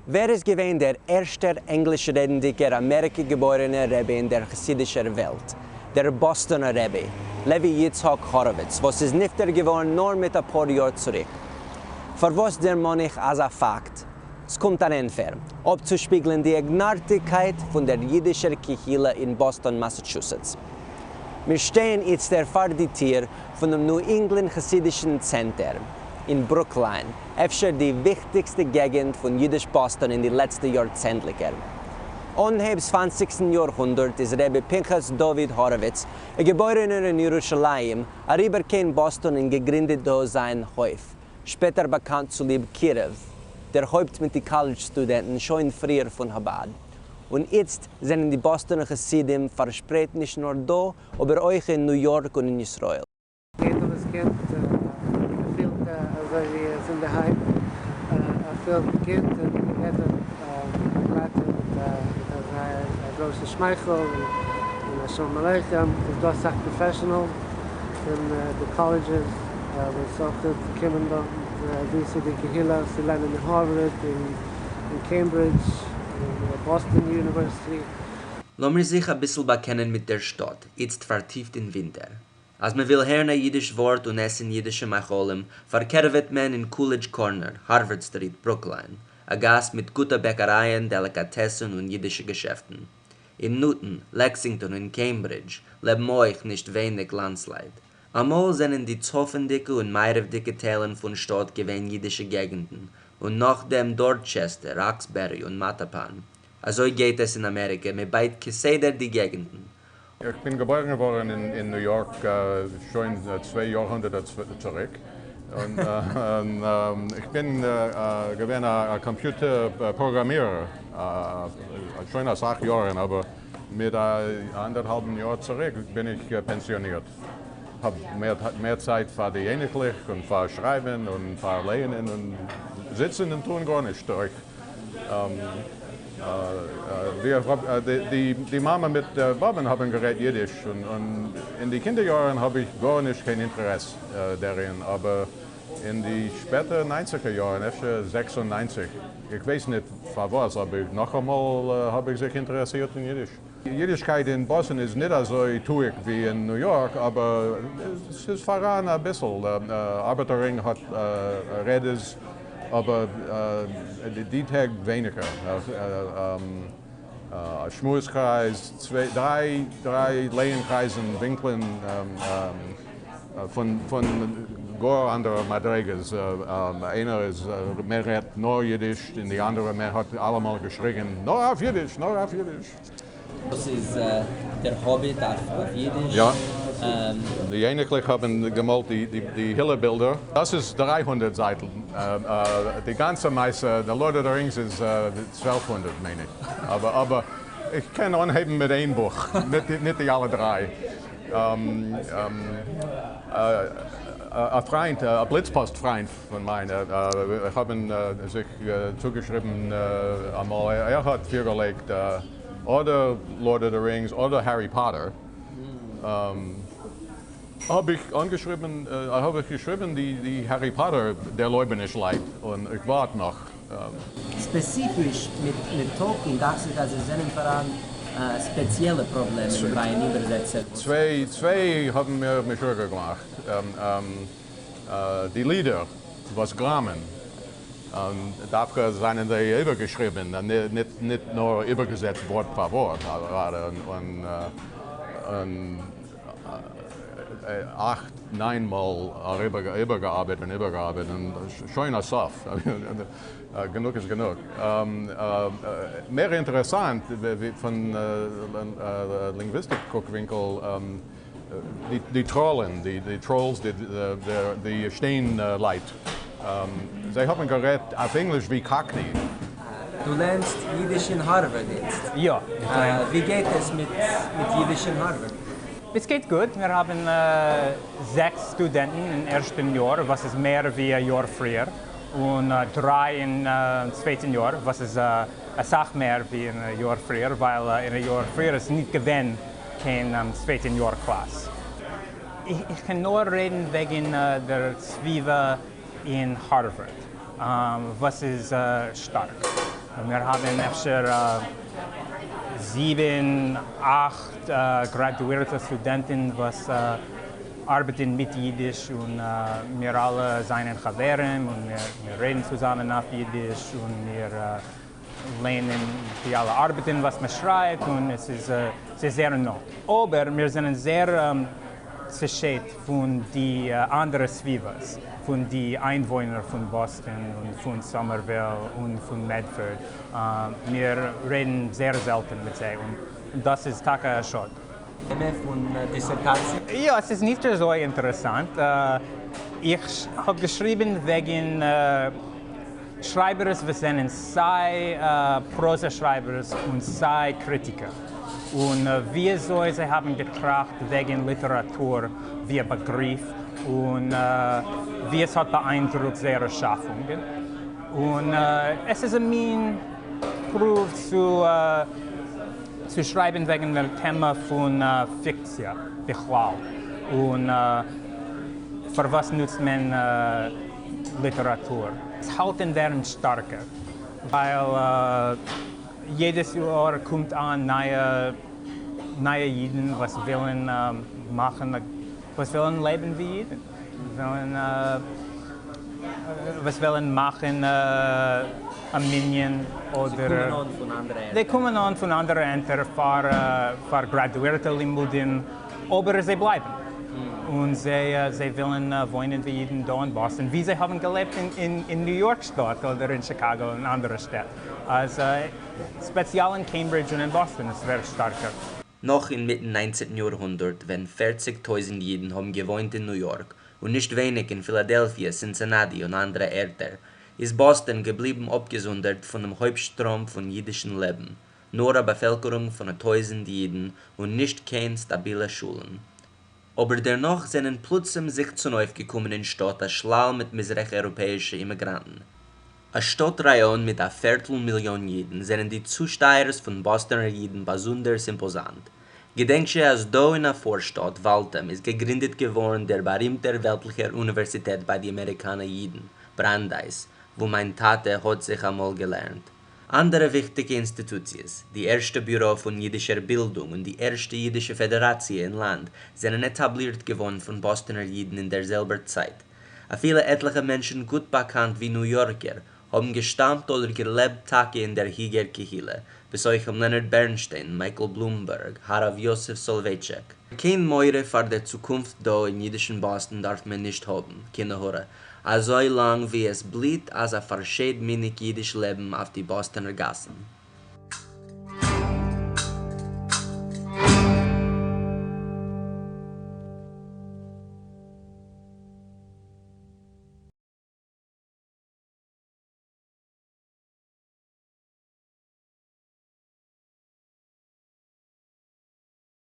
ווער איז געווען דער ערשטער ענגליש-רעדנדיקער אמעריקע-געבוירענער רבי אין דער חסידישער וועלט? דער באסטאנער רבי, לוי יצחק האראוויץ, וואס איז נפטר געווארן נאר מיט א פאר יאר צוריק. פארוואס דערמאן איך אזא פאקט? ס'קומט אן ענטפער, אפצושפיגלען די אייגנארטיגקייט פון דער אידישער קהילה אין באסטאן, מאסאטשוסעטס. מיר שטייען איצטער פאר די טיר פונעם ניו אינגלענד חסידישן צענטער אין ברוקליין, אפשר די וויכטיגסטע געגנט פון אידיש באסטאן אין די לעצטע יארצענדליגער. אנהייב צוואנציגסטן יארהונדערט איז ר' פנחס דוד האראוויץ, א געבוירענער אין ירושלים, אריבער קיין באסטאן און געגרינדעט דא זיין הויף, שפעטער באקאנט צוליב קירוב, דערהויפט מיט די קאלעדזש סטודענטן שוין פריער פון חבד. און איצט זענען די באסטאנער חסידים פארשפרייט נישט נאר דא, אבער אויך אין ניו יארק און אין ישראל. יעדער וואס קומט פילט אזוי ווי ער איז אינדערהיים, ער פילט גוט און יעדער באגלייט אים מיט א זייער גרויסע שמייכל און א שלום עליכם, ס'איז דא אסאך professionals פון די colleges וואס אויך קומען דא צו די קהילה צו לערנען אין הארווארד און אין קעימברידזש און באסטאן University. לאמיר זיך אביסל באקענען מיט דער שטאט, איצט פארטיפט אין ווינטער. אז מען וויל הערן א אידיש ווארט און עסן אידישע מאכלים, פארקערעוועט מען אין קולידזש קארנער, הארווארד סטריט, ברוקליין, א גאס מיט גוטע בעקערייען, דעליקאטעסן און אידישע געשעפטן. אין ניוטאן, לעקסינגטאן און קעימברידזש לעבן אויך נישט ווייניג לאנדסלייט. אמאל זענען די צפונדיקע און מערבדיקע טיילן פון שטאט געווען אידישע געגנטן, און נאכדעם דארטשעסטער, ראקסבערי און מאטאפאן. אזוי גייט עס אין אמעריקע, מען בייט כסדר די געגנטן. איך בין געבוירן געווארן אין ניו יארק שוין צוויי יארהונדערטער צוריק, און איך בין געווען א קאמפיוטער פראגראמירער שוין אסאך יארן, אבער מיט אנדערהאלבן יאר צוריק בין איך פענסיאנירט, האב מער צייט פאר די אייניקלעך און פאר שרייבן און פאר לייענען און זיצן און טון גארנישט אויך. די מאמע מיט באבען האבן גערעדט אידיש און אין די קינדער יארן האב איך גארנישט קיין אינטערעס דערין, אבער אין די שפעטע ניינציגער יארן, אפשר 96, איך ווייס ניט פארוואס, אבער נאכאמאל האב איך זיך אינטערעסירט אין אידיש. אידישקייט אין באסטאן איז ניט אזוי טואיק ווי אין ניו יארק, אבער ס'איז פאראן אביסל. ארבעטער רינג האט רעדעס, אבער די טעג ווייניגער. א שמועס קרייז, צוויי דריי דריי לייען קרייזן, ווינקלען פון גאר אנדערע מדריגות. איינער איז מען רעדט נאר אידיש, און די אנדערע מען האט אלעמאל געשריגן נאר אויף אידיש, נאר אויף אידיש. דאס איז דער האביט אויף אידיש. יא. די אייניקלעך האבן געמאלט די הילע בילדער. דאס איז 300 זייטן. די גאנצע מעשה, די Lord of the Rings איז 1200 מיין איך. אבער איך קען אנהייבן מיט איין בוך, ניט די אלע דריי. א פריינט, א בליצפאסט פריינט פון מיינע, האבן זיך צוגעשריבן אמאל, ער האט פירגעלייגט אדער Lord of the Rings אדער Harry Potter, האב איך אנגעשריבן, האב איך געשריבן די Harry Potter דערלויבעניש לייט, און איך ווארט נאך. ספעציפיש מיט טאלקין דאכט זיך אז עס זענען פאראן ספעציעלע פראבלעמען ביי אן איבערזעצער. צוויי האבן מיר משוגע געמאכט, די לידער וואס גראמען, און דווקא זענען זיי איבערגעשריבן, ניט נאר איבערגעזעצט ווארט פאר ווארט, און אכט ניין מאל איבערגעארבעט און איבערגעארבעט, און שוין א סוף, גענוג איז גענוג. מער אינטערעסאנט פון לינגוויסטיק קוקווינקל, די טראלן, די trolls, די שטיין לייט, זיי האבן גערעדט אויף ענגליש ווי Cockney. דו לערנסט אידיש אין הארווארד איצט? יא. ווי גייט עס מיט אידיש אין הארווארד? עס גייט גוט, מיר האבן זעקס סטודענטן אין ערשטן יאר, וואס איז מער ווי א יאר פריער, און דריי אין צווייטן יאר, וואס איז אסאך מער ווי אין א יאר פריער, ווייל אין א יאר פריער איז ניט געווען קיין צווייטן יאר קלאס. איך קען נאר רעדן וועגן דער סביבה אין הארווארד, וואס איז שטארק. מיר האבן אפשר זיבן אכט גראדואירטע סטודענטן וואס ארבעטן מיט אידיש און מיר אלע זענען חברים און מיר רעדן צוזאמען אויף אידיש און מיר ליינען די אלע ארבעטן וואס מען שרייבט און עס איז זייער נאנט. אבער מיר זענען זייער צעשיידט פון די אנדערע סביבות, פון די איינוואוינער פון באסטאן און פון סאמערוויל און פון מעדפארד. מיר רעדן זייער זעלטן מיט זיי און דאס איז טאקע א שאד. טעמע פון דיסערטאציע? יא, עס איז נישט אזוי אינטערעסאנט. איך האב געשריבן וועגן שרייבערס וואס זענען סיי פראזע שרייבערס און סיי קריטיקער, און וויאזוי זיי האבן געטראכט וועגן ליטעראטור ווי א באגריף, און ווי עס האט באאיינדרוקט זייערע שאפונגען. און עס איז א מין פרואוו צו צו שרייבן וועגן דער טעמע פון פיקציע בכלל, און פארוואס נוצט מען ליטעראטור. עס האלט אין ווערן שטארקער, ווייל יעדעס יאר קומט אן נייע נייע אידן וואס ווילן מאכן וואס ווילן לעבן ווי אידן, ווילן וואס ווילן מאכן א מנין אדער. זיי קומען אן פון אנדערע ערטער פאר פאר גראדואירטע לימודים, אבער זיי בלייבן און זיי זיי ווילן וואוינען ווי אידן דא אין באסטאן, ווי זיי האבן געלעבט אין אין ניו יארק שטאט אדער אין שיקאגא און אנדערע שטעט. אז ספעציעל אין קעימברידזש און אין באסטאן עס ווערט שטארקער. נאך אינמיטן ניינצנטן יארהונדערט ווען 40,000 אידן האבן געוואוינט אין ניו יארק, און נישט ווייניג אין פילאדעלפיע, סינסינאטי און אנדערע ערטער, איז באסטאן געבליבן אפגעזונדערט פונעם הויפט-שטראם פון אידישן לעבן, נאר א באפעלקערונג פון א טויזנט אידן און נישט קיין סטאבילע שולן. אבער דערנאך זענען פלוצים זיך צונויפגעקומען אין שטאט א שלל מיט מזרח-אייראפעאישע אימיגראנטן. א שטאט-ראיאן מיט א פערטל מיליאן אידן, זענען די צושטייערס פון באסטאנער אידן באזונדערס אימפאזאנט. געדענקט זשע אז דא אין א פארשטאט, וואלטעם, איז געגרינדעט געווארן דער בארימטער וועלטליכער אוניווערסיטעט ביי די אמעריקאנע אידן, בראנדייס, וואו מיין טאטע האט זיך אמאל געלערנט. אנדערע וויכטיגע אינסטיטוציעס, די ערשטע ביורא פון אידישער בילדונג און די ערשטע אידישע פעדעראציע אין לאנד, זענען עטאבלירט געווארן פון באסטאנער אידן אין דער זעלבער צייט. אפילו עטליכע מענטשן גוט באקאנט ווי ניו יארקער, האבן געשטאמט אדער געלעבט טאקע אין דער היגער קהילה, בתוכם לענארד בערנשטיין, מייקל בלומבערג, הרב יוסף סאלאווייטשיק. קיין מורא פאר דער צוקונפט דא אין אידישן באסטאן דארף מען נישט האבן, קינעהארע, אזוי לאנג ווי עס בליהט אזא פארשיד-מיניג אידיש לעבן אויף די באסטאנער גאסן.